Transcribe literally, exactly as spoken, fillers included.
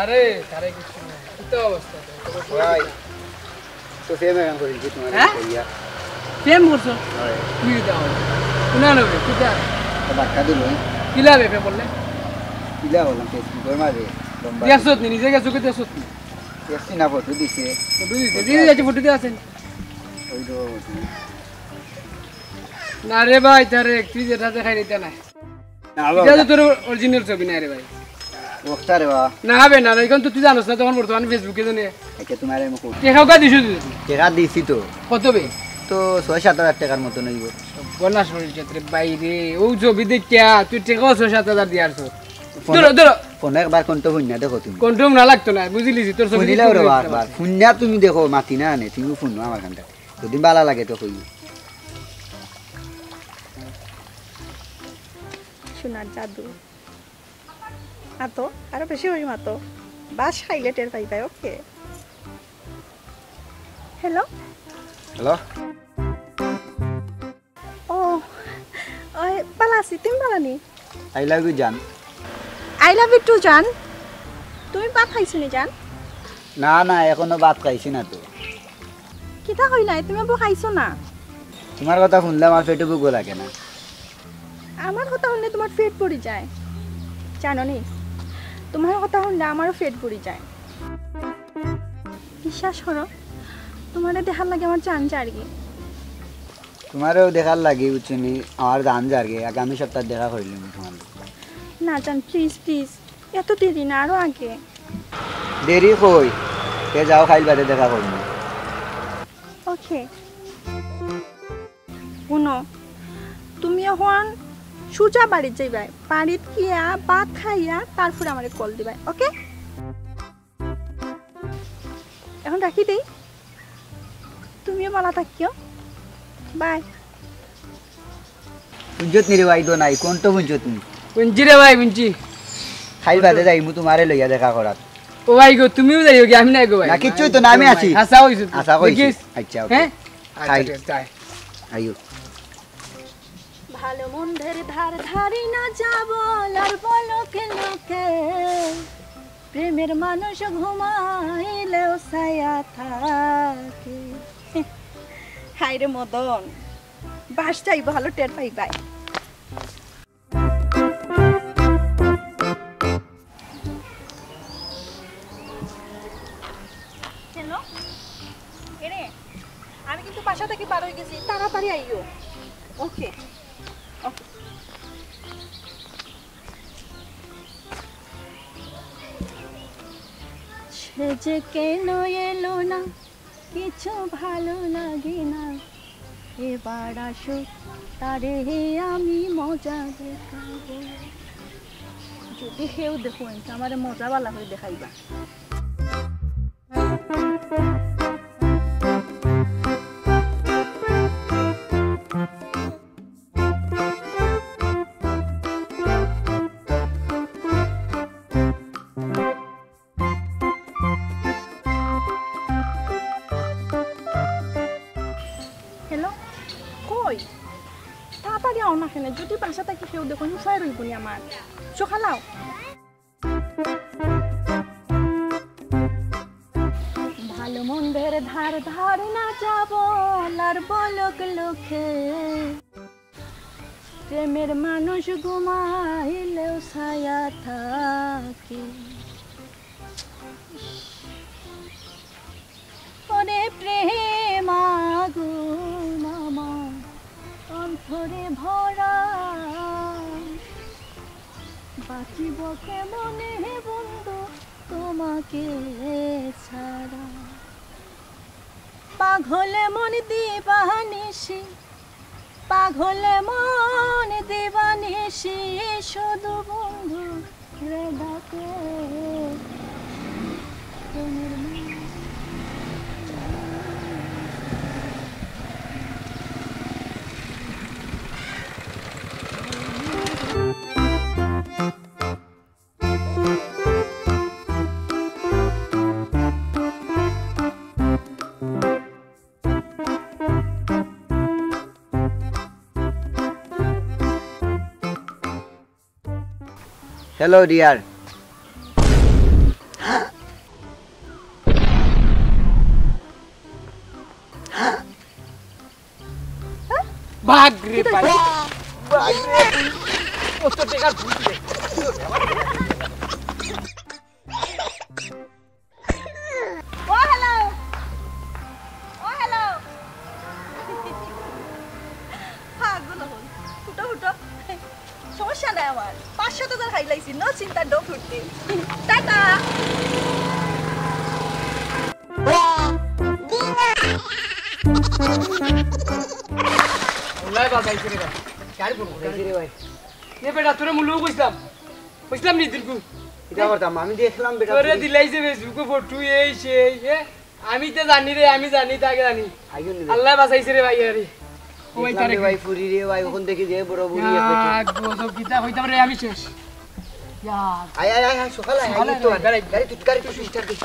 আরে, তারে কিছু না। কিতা অবস্থা? ভাই, তো প্রেম এখন করি কি তোমার হ্যাঁ? ইয়া? প্রেম করছো? হয়। তুই দাও। কোনা নেবে? কিতা? তো বাক্কা দিল। কিলা বে প্রেম করলে? কিলা বললাম, Facebook-র মাঝে লম্বা দেখছত নি? নিজে গেছো কি দেখছত নি? দেখছি না, ফটো দিছে। ফটো দিছে। দিয়ে যাচ্ছে, ফটো দিয়ে আছেন। ওই তো। না রে ভাই, তারে তুই যেটা দেখাই নিতে না। না, বাবা। এটা তো তোর অরিজিনাল ছবি না রে ভাই। ওখতা রে বাবা। না হবে না, এখন তো তুই জানোস না, তখন বর্তমানে Facebook-এ জানে। আচ্ছা, তোমার আমি কই। টেকা কত দিছো তুই? টেকা দিছি তো। কত বে? তো ছয় সাত হাজার টেকার মতন অইব। বনাস হয়ে যাত্রে বাইরে, ও ছবি দেখিয়া তুই টেকাও ছয় সাত হাজার দিয়ে আসছো। ফোন-, ধরো, ধরো। ফোনে একবার কণ্ঠ হুনিয়া দেখো তুমি। কণ্ঠ হুনা লাগতো না, বুঝিলিছি, তোর ছবি শুনিলাও দেখতে রে বুঝতে বারবার। পারছি। হুনিয়া তুমি দেখো, মাতি না আনে, তুমিও ফোন আমার কানটা। যদি বালা লাগে তো কইও। সোনার জাদু। আতো, আরো বেশি করি মাতো। বাস খাইলে টের পাইবায়, ওকে? হ্যালো? হ্যালো? ও, ওই, বালা আছি, তুমি বালা নি? I love you জান। I love you too জান। তুমি ভাত খাইছো নি জান? না, না, এখনো ভাত খাইছি না তো। কিতা কইলায়? তুমি আবার খাইছো না? তোমার কথা শুনলে আমার পেটে ভুকও লাগে না। আমার কথা শুনলে তোমার পেট ভরি যায়, জানো নি? তোমার কথা শুনলে আমারও পেট ভরি যায়। বিশ্বাস করো, তোমারে দেখার লাগি আমার জান যারগি। তোমারেও দেখার লাগি, বুঝছো নি, আমার জান যারগি। আগামী সপ্তাহে দেখা করিলাম তোমার লগে। না জান, প্লিজ, প্লিজ, এত দেরি না, আরো আগে। দেরি কই? তে যাও, কাইল বাদে দেখা করমু। ওকে। হুনো, তুমি এখন সুজা বাড়িত যাইবায়, বাড়িত গিয়া ভাত খাইয়া তারপরে আমারে কল দিবায়, ওকে? এখন রাখি দেই, তুমিও বালা থাকিও, বাই। হুনছত নি রে ভাই, তো নাই, কোন তো হুনছত নি? হুনছি রে ভাই, হুনছি। কাইল বাদে যাইমু তোমারে লইয়া দেখা করাত। ও ভাই গো, তুমিও যাইও কি, আমি নাই গো ভাই। না, কিচ্ছু তো না, আমি আছি। হাছা কইছো তো। হাছা কইছি। দেখিস? আচ্ছা, ওকে। হ্যাঁ? আচ্ছা, খাই। ঠিক আছে, যাই। আইও। ভালো মন্দের ধার ধারি না যা বলার বলকে লোকে, প্রেমের মানুষ ঘুমাইলেও ছায়া থাকে। হায় রে মদন, বাস যাই ভালো টের পাইবায়। হ্যালো, এরে, আমি কিন্তু বাসা থাকি বার অই গেছি, তাড়াতাড়ি আইও। ওকে, ওকে। সে যে কেন এলো না, কিছু ভালো লাগে না, এবার আসুক, তারে আমি মজা দেখাবো। যদি কেউ দেখো, আমারে মজা বালা করি দেখাইবা। হ্যালো, কই? তাড়াতাড়ি আও না কেনে, যদি বাসা থাকি কেউ দেখো, নুসাই রইব নি আমার। সকাল আও। ভালো মন্দের ধার ধার না যা বলার বলক লোকে, প্রেমের মানুষ ঘুমাইলেও ছায়া থাকে। ওরে প্রেম আগুন আমার অন্তরে ভরা, বাঁচিব কেমনে বন্ধু তোমাকে ছাড়া। পাগলে মন দিবানিশি, পাগলে মন দিবানিশি শুধু বন্ধু রে ডাকে। প্রেমের মা-, হ্যালো ডিয়ার। ভাগ রে ভাই। ভাগ রে। কত টাকার ভূত রে। ও হ্যালো। ও হ্যালো। পাগল অকল। উঠো, উঠো। সমস্যা নাই আমার। পাঁচ সাত হাজার খাইলাইছি। No চিন্তা, no ফুর্তি। টাটা। আল্লায় বাঁচাইছে রে ভাই। গাড়ি বন্ধ করে। এই রে ভাই। এ বেটা, তোরে মুলুক কইছিলাম। কইছিলাম নি দিলকু? কিতা করতাম? আমি দেখলাম বেটা, তোরে তুই দিলাইছে Facebook-ও ফটো, এই সেই, এ? আমি তো জানি রে, আমি জানি, তাকে জানি। আইও নি রে। আল্লায় বাঁচাইছে রে ভাই, আরে। ও ভাই, দেখলাম তারে রে ভাই, ফুরি রে ভাই, ওখান থেকে যে বড় বুড়ি এক বেটি। আগ, গজব কিতা কইতাম রে, আমি শেষ। ইয়ার। আয়, আয়, আয়, আয়, সকালে আয়, সকালে আয়, তো আয়। গাড়ি, গাড়ি তুই, গাড়ি তুই start দে।